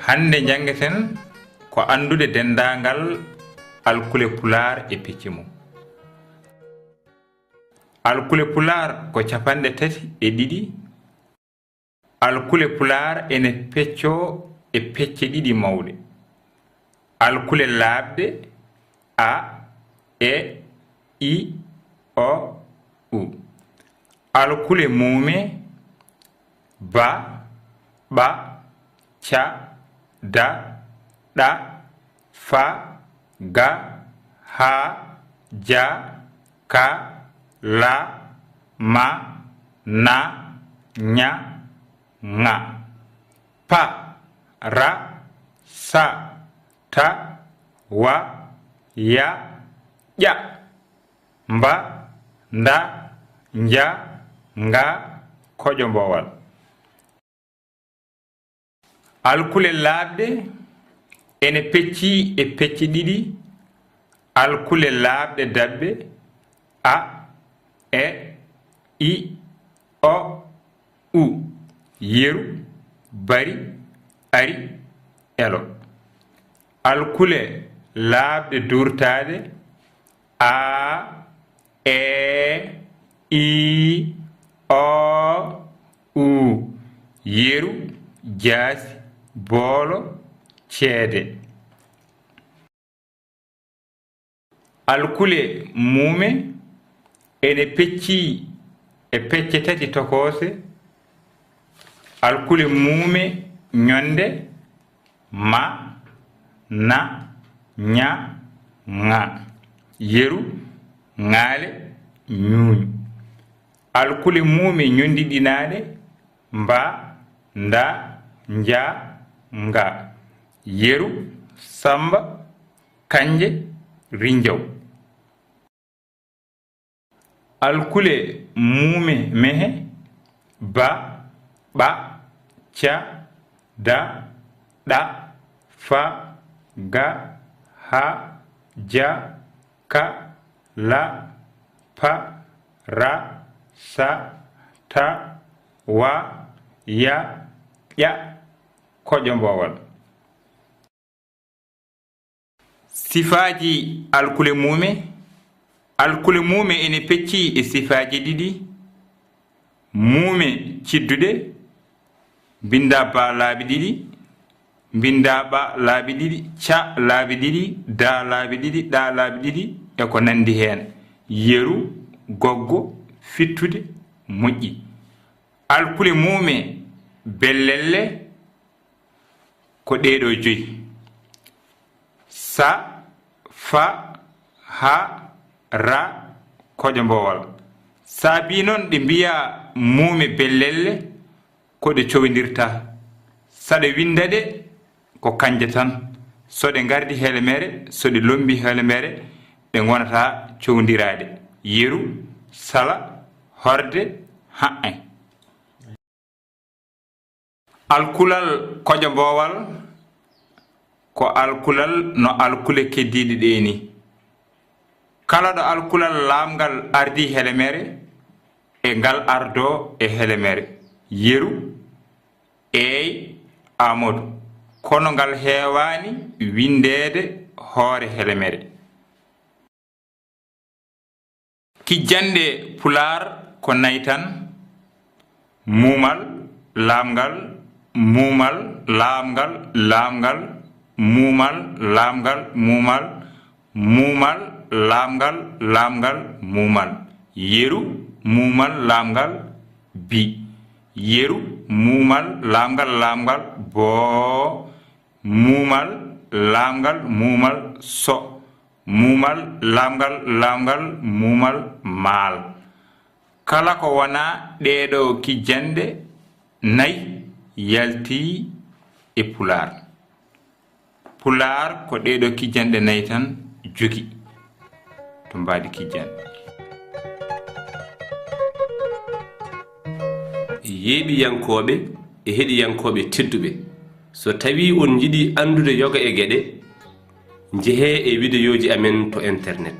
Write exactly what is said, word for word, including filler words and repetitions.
Hannde njanngeten ko anndude denndaangal alkule Pulaar e pecce mum. Alkule Pulaar ko capanɗe tati e ɗiɗi. Alkule Pulaar ene peccoo e pecce ɗiɗi mawɗe. Alkule laaɓɗe, A, E, I, O, U. Alkule muume, Ba, Ɓa, Ca, Da, Ɗa, Fa, Ga, Ha, Ja, Ka, La, Ma, Na, Ña, Ŋa. Pa, Ra, Sa, Ta, Wa, Ya, Ƴa, Mba, Nda, Nja, Nga, Koƴo Mboowal. Alkule laaɓɗe ene peccii e pecce ɗiɗi, alkule laaɓɗe daɓɓe, A, E, I, O, U, Yeru, Bari, Ari, Elo. Alkule laaɓɗe duurtaaɗe, A, E, I, O, U, Yeru, Jaasi, Boolo, Ceede. Alkule muume ene peccii e pecce tati tokoose, alkule muume ñonde, Ma, Na, Ña, Ŋa, Yeru, Ŋaale, Ñuuñ. Alkule muume ñondiɗinaaɗe, Mba, Nda, Nja, Nga, Yeru, Samba, Kanje, Rinjaw. Alkule muume mehe, Ba, Ɓa, Ca, Da, Ɗa, Fa, Ga, Ha, Ja, Ka, La, Pa, Ra, Sa, Ta, Wa, Ya, Ƴa, Koƴo Mboowal. Sifaaji alkule muume. Alkule muume ene peccii e sifaaji ɗiɗi. Muume cidduɗe, mbinndaa Ba laabi ɗiɗi, mbinndaa Ɓa laabi ɗiɗi, Ca laabi ɗiɗi, Da laabi ɗiɗi, Ɗa laabi ɗiɗi, e ko nanndi heen. Yeru, goggo, fittude, moƴƴi. Alkule muume bellelle ko ɗee ɗoo joyi. Sa, fa, ha, ra, koƴo mboowal. Saabii noon ɗe mbiyaa muume bellelle ko ɗe cowndirta. Saɗa winnda ɗe ko kanje tan. So ɗe ngardi helemere, so ɗe lombi helemere, ɗe ngonata cowndiraaɗe. Yeru, sala, horde, haʻe. Alkulal koƴo mboowal ko alkulal no alkule keddiiɗe ɗee ni. Kala ɗo alkulal laamngal ardii helemere, e ngal ardoo e helemere. Yeru, eey, Aamadu. Kono ngal heewaani winndeede hoore helemere. Kijjanɗe Pulaar ko nay tan: muumal, laamngal, muumal, laamngal, laamngal, muumal, laamngal, muumal, muumal, laamngal, laamngal, muumal. Yeru, muumal, laamngal, bi. Yeru, muumal, laamngal, laamngal, boo. Muumal, laamngal, muumal, so. Muumal, laamngal, laamngal, muumal, maal. Kala ko wonaa ɗeeɗoo kijjanɗe nay yaltii e Pulaar. Pulaar ko ɗeeɗoo kijjanɗe nay tan jogii to mbaadi kijjanɗe. Yeeɓiyankooɓe e heɗiyankooɓe tedduɓe, so tawii on njiɗi anndude yoga e geɗe, njehee e wideyooji amen to internet.